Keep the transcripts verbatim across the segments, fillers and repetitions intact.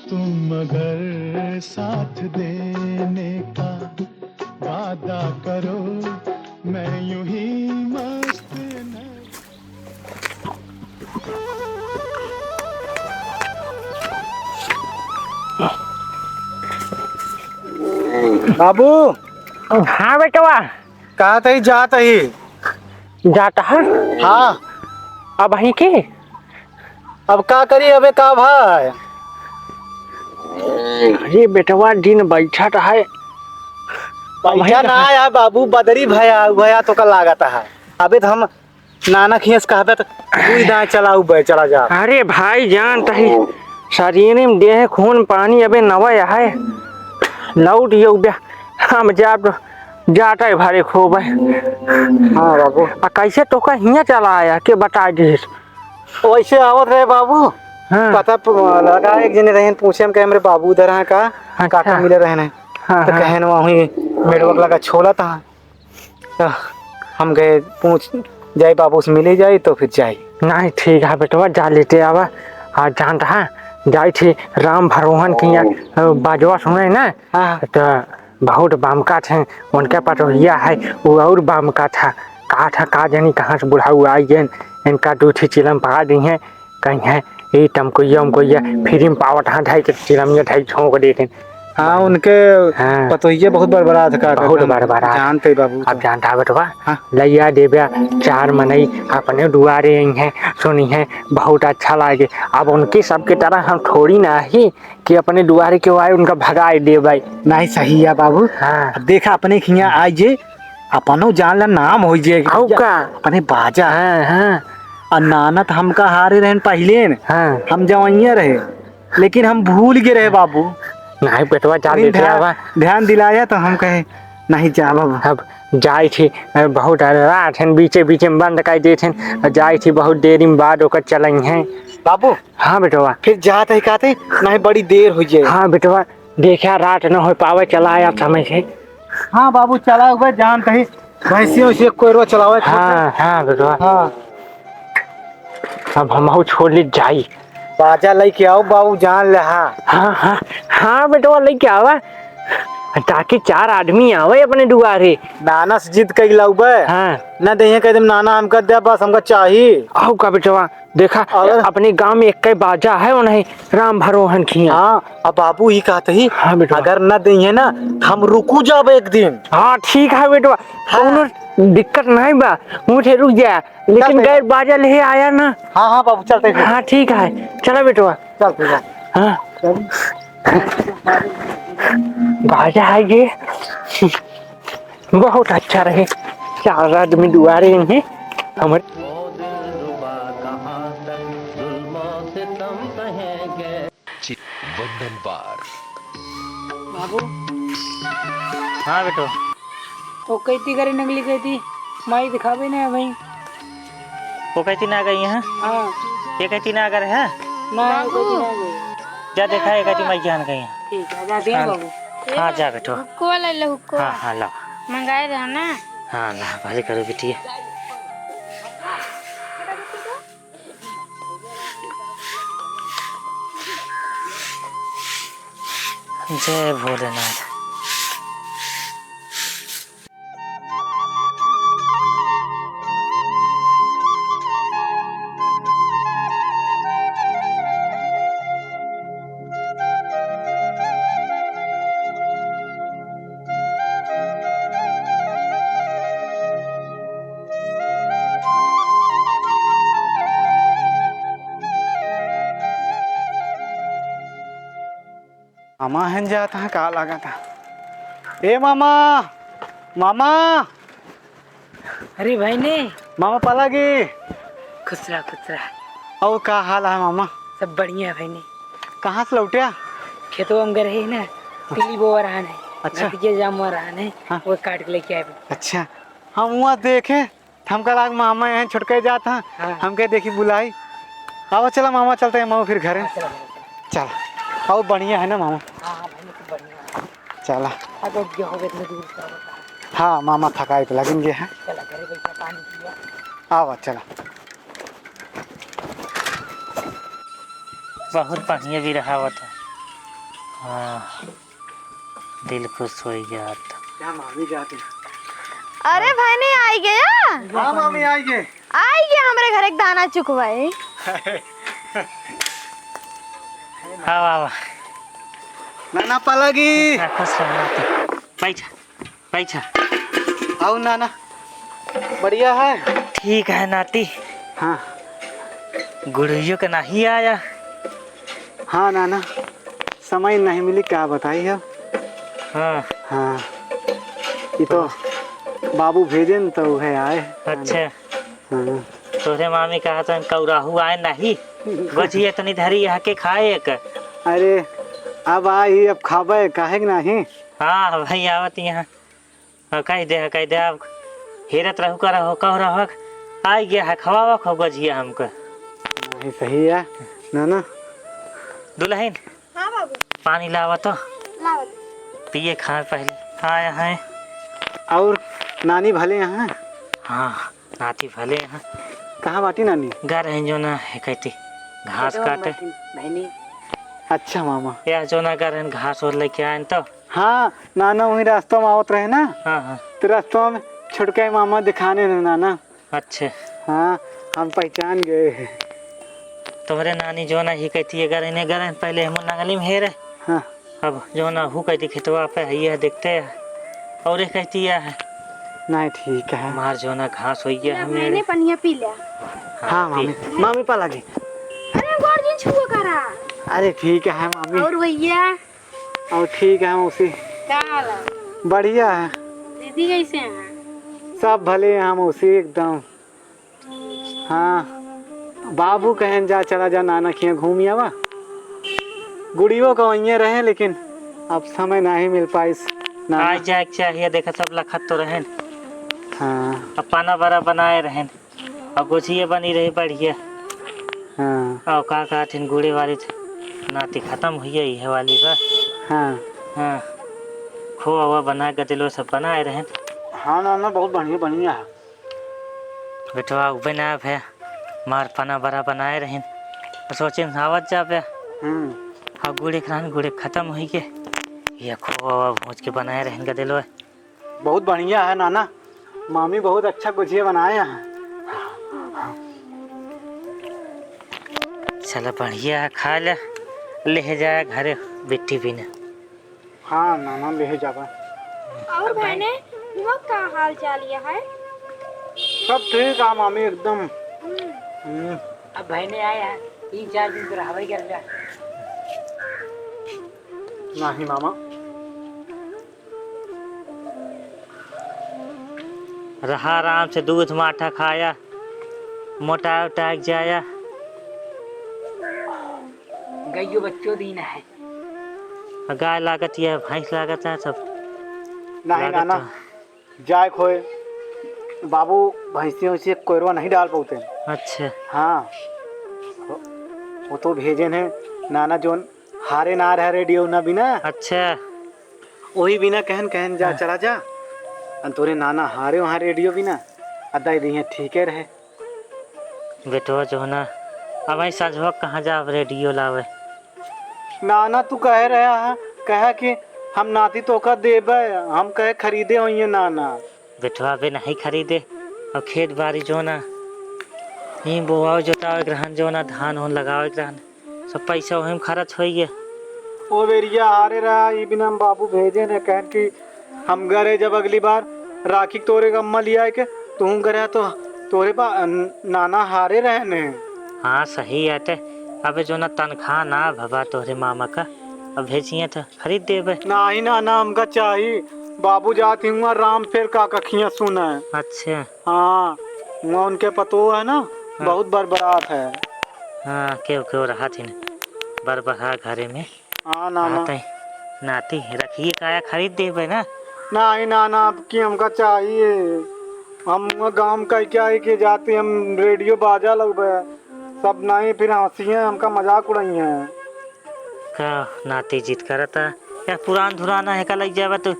तुम अगर साथ देने का वादा करो, मैं यूं ही मस्त न बाबू। हाँ बेटवा। कहाँ तही जात ही? जात है? हाँ। अब ही की? अब का करी, अबे का भाई? अरे बेटवा, दिन बैठत है। बैठा ना है बाबू, बदरी भया, भया तो का लागत है। अबे तो हम नाना खियस कहबे तो दुई दाएं चलाऊ बे, चला जा। अरे भाई, जानत ही, शरीर में देह खून पानी अबे नवा है। लौट यौ बे, हम जाब, जात है भारे खोबे। हाँ बाबू। आ कैसे तोका हियाँ चला आया, के बताइ दिहिस? वैसे आवत रहे बाबू। हाँ। पता प-, लगा, एक जने रहन, पूछे हम, कहे, "हमरे बाबू उधर हैं का?" अच्छा। काका मिले रहने। हाँ, तो हाँ। कहन, "वहीं मेड़वक लगा छोला था।" तो हम कहे, "पूछ जाई, बाबू से मिले जाई तो फिर जाई।" नहीं, ठीक है बेटवा, जा लेते आवा। आ, जानत है, जाई थी राम भरोहन के यहाँ, अ, बाजवा सुने ना, हाँ। तो बहुत बामका थे, उनके पतोहिया है, वो और बामका था। का था, का जानी कहाँ से बुढ़ाऊ आई गए, इनका दू ठी चिलम पका दी है, कहीं है, "ए टमकोइया उमकोइया, फ्री में पावत हाँ, ढाई के चिलमिया ढाई झोंक देते।" हाँ, उनके हाँ। पतोहिया बहुत बड़बड़ा था, का बहुत करता? बड़बड़ा। जानते बाबू अब तो। जानता बेटवा, हाँ। लइया देब्या चार मनई अपने दुआरे आई हैं, सुनी हैं, बहुत अच्छा लागे। अब उनके सबके तरह हम थोड़ी ना ही कि अपने दुआरे के आए, उनका भगाए देबै। नहीं, सही है बाबू। हाँ। अब देखा, अपने खिया आइ जे, अपनो जान ला नाम होइ जे। आउ का? अपने बाजा। हाँ, हाँ। और नाना तो हमका हारे रहन पहिले न। हाँ। हम जवाइया रहे, लेकिन हम भूल गए रहे बाबू। नहीं, बेटवा, जा लेते ध्यान, आवा। ध्यान दिलाया तो हम कहे, "नहीं, जा बाबू।" अब जाई थी, बहुत रात हन, बीचे बीचे में बंद कर देते हन, जाई थी, बहुत देरी में बाद ओकर चलई हैं। बाबू, हाँ बेटवा। फिर जात है कहते, नहीं बड़ी देर हो जाए। हाँ बेटवा, देखा रात न हो पावे, चला आया समय से। हाँ बाबू, चला हुआ जान कहीं भैंसियों से कोयरो चलावे। हाँ, हाँ बेटवा। हाँ। अब हमहू छोड़ ले जाई। बाजा लेके आओ बाबू, जान ले। हाँ। हाँ, हाँ, हाँ बेटवा, लेके आवा, ताकि चार आदमी आवे अपने दुआरे। नाना से जिद कई लाउबे। हाँ। न देहे कह देम, "नाना हमका दे, बस हमका चाही।" आओ का बेटवा, देखा, और? अपने गांव में एक बाजा है, उन्हें राम भरोहन खिया। हाँ, अब बाबू ही कहत ही, हाँ बेटवा। अगर न देहे ना, तो हम रुकु जाबे एक दिन। हाँ, ठीक है बेटवा, हाँ। कौनो दिक्कत नहीं बा, मुझे रुक जा, लेकिन चल बेटवा। गैर बाजा ले आया ना। हाँ, हाँ बाबू, चलते हैं। हाँ, ठीक है, चला बेटवा। चल बेटवा। हाँ। चल। बाजा है ये। बहुत अच्छा रहे, चार आदमी दुआरे हैं हमरे। ओ दिलरुबा, कहाँ तक जुल्मो सितम सहेंगे। वंदन बार। बाबू। हाँ बेटो। वो कहती करे नकली कहती, माई दिखावे ना भाई। वो कहती ना गई है? हाँ। ये कहती ना अगर है? ना, वो कहती ना गई। जा देखा, ये कहती माई जान गई है। ठीक है, जा दे हाँ। बाबू। हाँ, जा बेटो। हुक्को वाला ले, हुक्को। हाँ, हाँ, ला। मंगाए रहा ना? हाँ, ला, भले करो बिटिया। जय भोलेनाथ। मामा हन जात हैं, का लागत है? ए मामा, मामा। अरे भाई ने। मामा पलागी। खुश रहा, खुश रहा। और का हाल है मामा? सब बढ़िया है भाई ने। कहाँ से लौटे? खेतवा में गए रहे ना, अच्छा। तिली बोवा रहा है। अच्छा। भतीजे जामुआ रहा है, हाँ। वो काट के लेके आए। अच्छा, हम वहाँ देखे, हमका लाग मामा यहाँ छुटके जात हैं, हाँ। हमके देखी बुलाई। आओ चला मामा, चलते हैं मामा फिर घरे। हाँ, चला मामा, चला। चला, आओ बढ़िया है ना मामा? हाँ, हाँ भाई, तो बढ़िया है। चला। अब अब क्या हो गया इतने दूर का होता है? हाँ, मामा थकाई पे लगेंगे हैं। चला, घरे बैठा पानी पिया। आवा, चला। बहुत पानी भी रहा हुआ था। हाँ, दिल खुश होइ जात। क्या मामी जात है? अरे भाई, नहीं आई गया? हाँ मामी, आई गए। आई गया हमरे घर एक दाना चुकवाए। आवा, आवा। नाना पलागी। हाँ, खुश रहो नाती। बैठा, बैठा। आओ नाना, बढ़िया है? ठीक है नाती। हाँ। गुड़ियो के नहीं आया। हाँ नाना, समय नहीं मिली, का बताई अब। हाँ। हाँ, ये तो बाबू भेजे न तो है आए। अच्छा। हाँ। तोहरे मामी कहत हन कौराहू आए नहीं, गोझिया तनी धरी यहाँ के खाए एक। अरे, अब आई, अब खाबे, काहे के नहीं? हाँ भाई, आवत यहाँ। हाँ, कह दे, कह दे, अब हेरत रहू का रहो, कह रहो, आई गया है, खवावा खो गोझिया हमको। नहीं, सही है, नाना। दुल्हन, हाँ बाबू। पानी लावा तो। लावत। पिए खाए पहले। आया है। और नानी भले यहाँ? हाँ, नाती भले यहाँ। कहाँ बाटी नानी? घर है जो ना है कहती घास खेतवा काटे। में थी, बहनी। अच्छा मामा। या जो ना घर है घास और लेके आए तो। हाँ, नाना वही रास्ता में आवत रहे ना। हाँ, हाँ। तो रास्ता में छोटका मामा दिखाने रहे नाना। अच्छा। हाँ, हम पहचान गए। तोहरे नानी जो ना ही कहती है, गरहन, गरहन, पहले हम नंगली में हेरे। हाँ। अब जो ना हु कहती खेतवा पे है, ये देखते हैं। और एक कहती है। नहीं, ठीक है। मार जो ना घास होई गया ले हमें। मैंने पनिया पी लिया। हाँ, हाँ, पी। मामी, मामी पलागी। अरे, गोड़ जिन छुआ करा। अरे, ठीक है, मामी। और भैया? और ठीक है मौसी। का हाल है? बढ़िया है। दीदी कैसे हैं? सब भले हैं मौसी एकदम। हाँ, बाबू कहन जा, चला जा नाना खिया घूम आवा। गुड़ियो का वहीं रहे, लेकिन अब समय नहीं मिल पाइस नाना। आ जाए के चाहिए, देखा सब लखत तो रहन। हाँ। अब पाना बड़ा बनाए रहन। अब गोझिया बनी रही बढ़िया। हाँ। और का कहथिन गुड़े वाली थ-, नाती खत्म हुई है, इहे वाली बा। हाँ। हाँ। खोआ हुआ बना के दिलो सब बनाए रहन। हाँ नाना, बहुत बढ़िया, बढ़िया है। बेटवा उबे ना भे, मार पाना बड़ा बनाए रहन। सोचिन आवत जा भे। हम्म। अब गुड़े के रहन, गुड़े खत्म हुई के। ये खोआ हुआ भूज के बनाए रहन के दिलो। बहुत बढ़िया है नाना, मामी बहुत अच्छा गुझिया बनाए हैं। चला बढ़िया है, खा ले, ले जाए घरे बिट्टी बिना। हाँ नाना, ले जाबा। और बहने, हुआ का हाल चाल यह है? सब ठीक है मामी, एकदम। हम्म। हम्म। अब बहने आए हैं, तीन चार दिन तो रहबे कर जा। नहीं मामा, रहा आराम से, दूध माठा खाया, मोटा उटा के जाया। गइयो बच्चो दीना है। गाय लागत या भैंस लागत है सब। नहीं लागत नाना, है। जाए खोए, बाबू भैंसियों से कोयरवा नहीं डाल पाते। अच्छा। हाँ, वो, वो तो भेजे हैं नाना, जोन हारे ना रहा रेडियो ना बिना। अच्छा। वही बिना कहन, कहन जा, हाँ। चला जा। अन तोरे नाना हारे वहाँ रेडियो बिना, अदा दिए ठीके रहे। बेटवा जो है ना, अब आई संझवा कहाँ जाब रेडियो लावे? नाना, तू कहे रहा है, कहा कि हम नाती तोका देबे, हम कहे खरीदे होइए नाना। बेटवा बे नहीं खरीदे, अब खेत बाड़ी जो ना, ही बोआवे जोतावे के रहन जो ना, धान होन लगावे के रहन, सब पैसा वही में खर्च होइए। ओ बेरिया हारे रहा, ई बिना हम बाबू भेजे ने, कहन कि हम घरे जब अगली बार राखी के तोरे अम्मा लिया के, तू घरे तो तोरे बा-, नाना हारे रहे ने। हाँ, सही है ते। अबे जो ना तनख्वाह ना भवा तोरे मामा का, अब भेजिए तो खरीद देबे। नाही नाना, हमका चाही। बाबू जात ही हुआ राम फेर का कखियाँ सुने। अच्छा। हाँ, हुआ उनके पतो है ना, हाँ। बहुत बरबरात है। हाँ, केव केव रहा थी ना, बरबरा घरे में। हाँ नाना। हाँ, तई नाती रखिए काया खरीद देबे ना। नाही नाना, अब की हमका चाहिए। हम हुआ गाँव कह के आई के जाती, हम रेडियो बाजा लगबे। सब नहीं फिर हँसिए, हमका मजाक उड़ाइए। का नाती जिद करता? या पुरान धुराना है का लग जाबा तो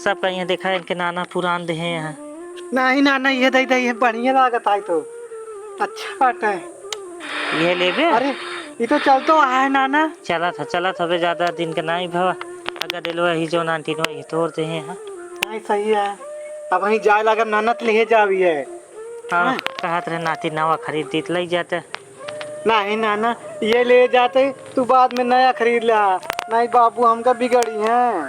सब कहिए देखा इनके नाना पुरान देहे हैं। नाही नाना, ये दे दे, ये बढ़िया लागत है तो। अच्छा बात है। ये लेबे? अरे, ई तो चलतो है नाना। चलत ह, चलत हवे, ज्यादा दिन के नाहीं भवा। अगर दिलवा ही जो नानटीन वही तोड़ दे हैं। नहीं, सही है। अब वहीं जाए लागब नाना, त ले जावी है। हाँ, हाँ। कहत रहे नाती नवा खरीद दीत, लई जाते। नहीं नाना, ये ले जाते, तू बाद में नया खरीद ला। नहीं बाबू, हमका बिगड़ी हैं।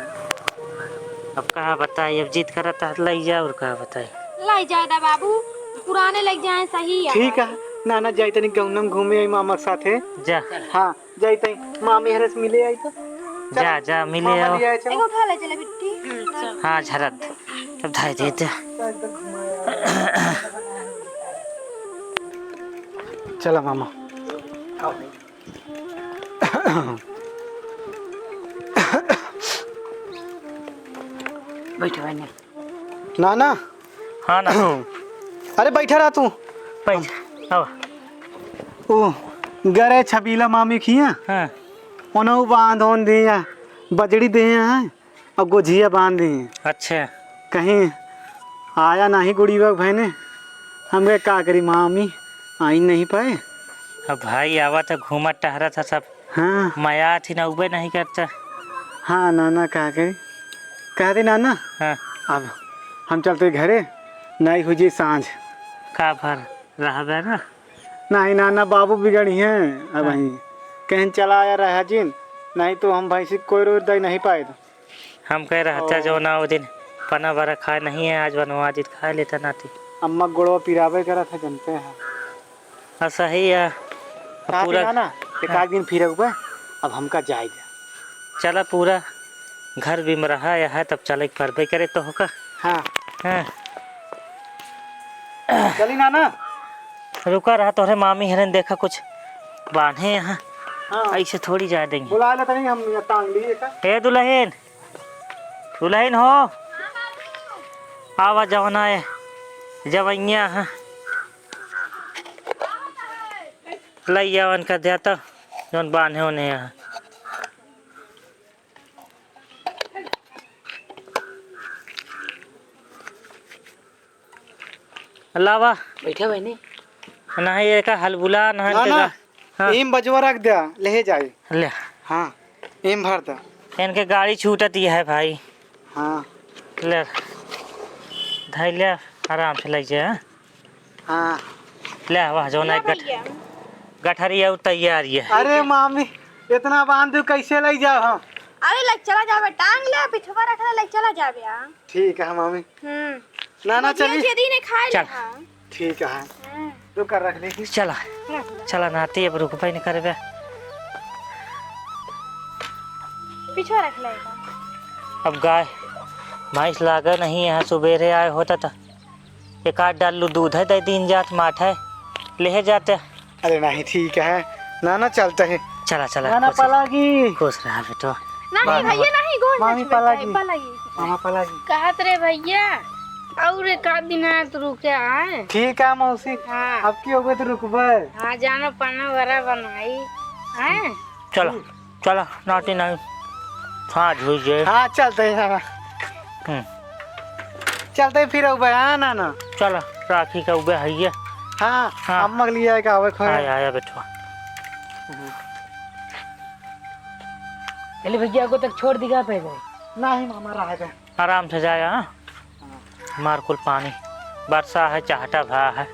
अब कहा बताई, अब जिद करत है, लई जा, और कहा बताई। लई जाए दा बाबू, पुराने लग जाए, सही है। ठीक है नाना, जाई तनी गौनम घूमे आई मामा के साथे। जा। हाँ, जाई तनी मामी हरे से मिले आई तो। जा, जा, मिले मामा आओ। ले आए, चलो। एगो उठा ले चले बिट्टी। हाँ, झरत। तब धाई देते। चला मामा। बैठो, बैठो। नाना। हाँ ना। अरे बैठा रहा तू। बैठ, आवा। ओ, गरे छबीला मामी खिया। हाँ। उन्हें बांध ओन दिया, बजड़ी दे हैं, और गोझिया बांध दी। अच्छा। कहीं आया नहीं गुड़ीवा भैने, हमके का करी मामी, आई नहीं पाए। अब भाई आवा था, घूमत टहरत था सब। हाँ। मया थी ना, उबे नहीं करता। हाँ नाना, का करी, कह दे नाना। हाँ। अब हम चलते घरे, नहीं हो जी सांझ। का भर रहबे ना? नहीं नाना, बाबू बिगड़ी हैं अब हाँ। वहीं। कहीं चला आया रहा जिन, नहीं तो हम भैंसी कोई रोज दे नहीं पाए तो। हम कह रहा था ओ। जो ना वो दिन पना भरा खाए नहीं है, आज बनवा दिन खाए लेता नाती। अम्मा गोड़वा पिराबे करा था, जनते हैं। हाँ, सही है। अब कहा पूरा थी ना, ना, एक हाँ। आध दिन फिर हुआ, अब हमका जाए दे। चला, पूरा घर भी में रहा है, तब चले के परबे करे तो होका। हाँ। हाँ। चली ना, ना। रुका रहा, तोहरे मामी हरन देखा कुछ बांधे यहाँ। हाँ। ऐसे थोड़ी जाए देंगे। बुला ले तनी, हम यहाँ टांग लिए का। ए दुल्हन, दुल्हन हो, आवा जवना है, जवैया है। लइया वन कर दिया तो जौन बांधे होने हैं। अलावा। बैठे बहनी। ना है ये का हलबुला, ना है ना, इनके ना। का-, हाँ। एम बजवा रख दिया, ले जाए। ले। हाँ, एम भर दा। इनके गाड़ी छूटत ही है भाई। हाँ। ले। धई ले, आराम से ले जा। हाँ। ले, वाह, जौन ला एक गठ-, भैया। गठरी और तैयार ये। अरे मामी, इतना बांध दू, कैसे ले जाओ हम? अरे, ले चला जाबे, टांग ले, पिठवा रख ले, ले चला जाबे, आ। ठीक है मामी। हम्म। ना, ना, बगिया चली। छेदी ने खाए ले, चल। हाँ। ठीक है। हम्म। रुक कर रख ले। चला। रख ले। चला नाती, अब रुकबे न करबे। पिछवा रख ले। अब गाय, भैंस लागे नहीं, यहाँ सुबेरे आए होता तो एक आध डाल्लू दूध है, दे दीन जात, माठ है, ले जाते। अरे नहीं, ठीक है, ना, ना, चलते हैं। चला, चला, ना, ना, खुश रह। पलागी। खुश रहा बेटो। नहीं, बाय। भैया, नहीं, गोड़ मामी, मत छुए, पलागी। पलागी। मामा, पलागी। कहत रे भैया, और एक आध दिन है तो रुके आए। ठीक है मौसी, हाँ। अब की हो गए तो रुकबे। हाँ, जानो पना वरा बनाई, हैं? चला। चला, नाती नहीं, साँझ हुई जे। हाँ, चलते हैं, हाँ। हम्म। चलते हैं फिर, अब, हाँ, ना, ना। चला, राखी का उबे है ये। हाँ, हाँ। अम्मा के लिए आएगा, आवे खोए। आया, आया, बेटवा। हम्म। चले भैया, को तक छोड़ दिखा पे गए। नहीं, मामा, रह गए। आराम से जाया, हाँ? हाँ। मार कुल पानी, बरसा है, चाहटा भा है।